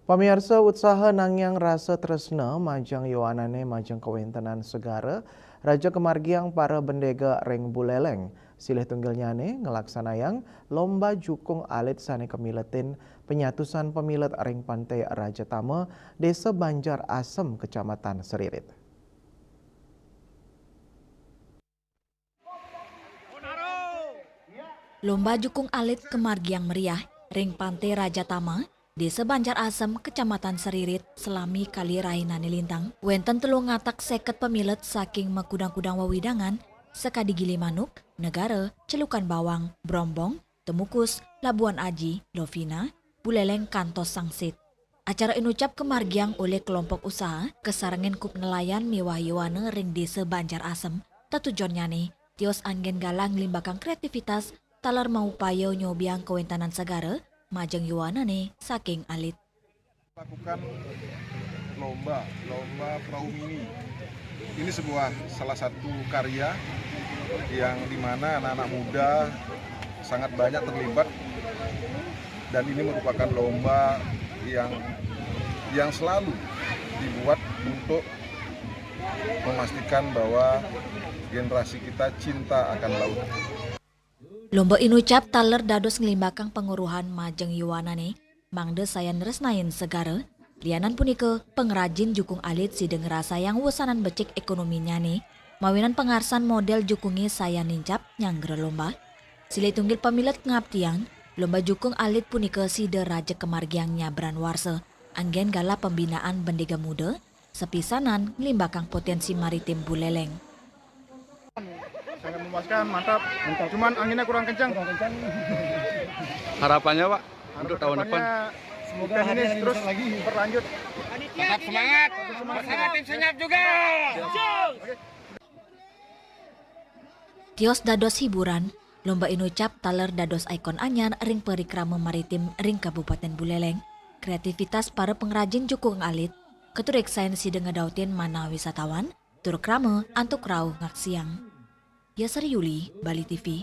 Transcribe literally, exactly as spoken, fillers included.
Pamiarsa, utsaha nangiang rasa tresna majeng yowanane majeng kawentenan segara, raja kamargiang para bendega ring Buleleng. Silih tunggilnyane nglaksanayang lomba jukung alit sane kamiletin panyatusan pamilet ring Pante Rajatama, Desa Banjar Asem, Kecamatan Seririt. Lomba jukung alit kamargiang meriah ring Pante Rajatama, Desa Banjar Asem, Kecamatan Seririt, salami kali rahinane lintang. Wenten telung atak seket pamilet saking makudang-kudang wewidangan, sakadi Gilimanuk, Negara, Celukan Bawang, Brombong, Temukus, Labuan Aji, Lovina, Buleleng kantos Sangsit. Acara inucap kamargiang olih kelompok usaha, kasarengin kup nelayan miwah yowana ring Desa Banjar Asem. Tetujonnyane tios anggen galah nglimbakang kreativitas taler maupaya nyobiang kawentenan segara majeng yowanane saking alit. Lakukan lomba, lomba perahu mini. Ini sebuah salah satu karya yang dimana anak-anak muda sangat banyak terlibat, dan ini merupakan lomba yang yang selalu dibuat untuk memastikan bahwa generasi kita cinta akan laut. Lomba inucap taler dados nglimbakang panguruhan majeng yowanane mangda sayan nresnain segara. Lianan punika, pangrajin jukung alit sida ngrasayang wusanan becik ekonominyane mawinan pangarsan model jukunge sayan nincap nyanggra lomba. Silih tunggil pamilet ngaptiang, lomba jukung alit punika sida raja kamargiang nyabran warsa, anggen galah pembinaan bendega muda, sapisanan nglimbakang potensi maritim Buleleng. Sangat memuaskan, mantap. Cuman anginnya kurang kencang. Harapannya, Pak, untuk tahun depan? Semoga ini terus berlanjut. Tetap semangat. Bersama tim senyap juga. Tios dados hiburan, lomba inucap taler dados ikon anyar ring parikrama maritim ring Kabupaten Buleleng. Kreativitas para pangrajin jukung alit katureksain sida ngedautin manah wisatawan tur krama antuk rauh ngaksiang. Yasari Yuli, Bali T V.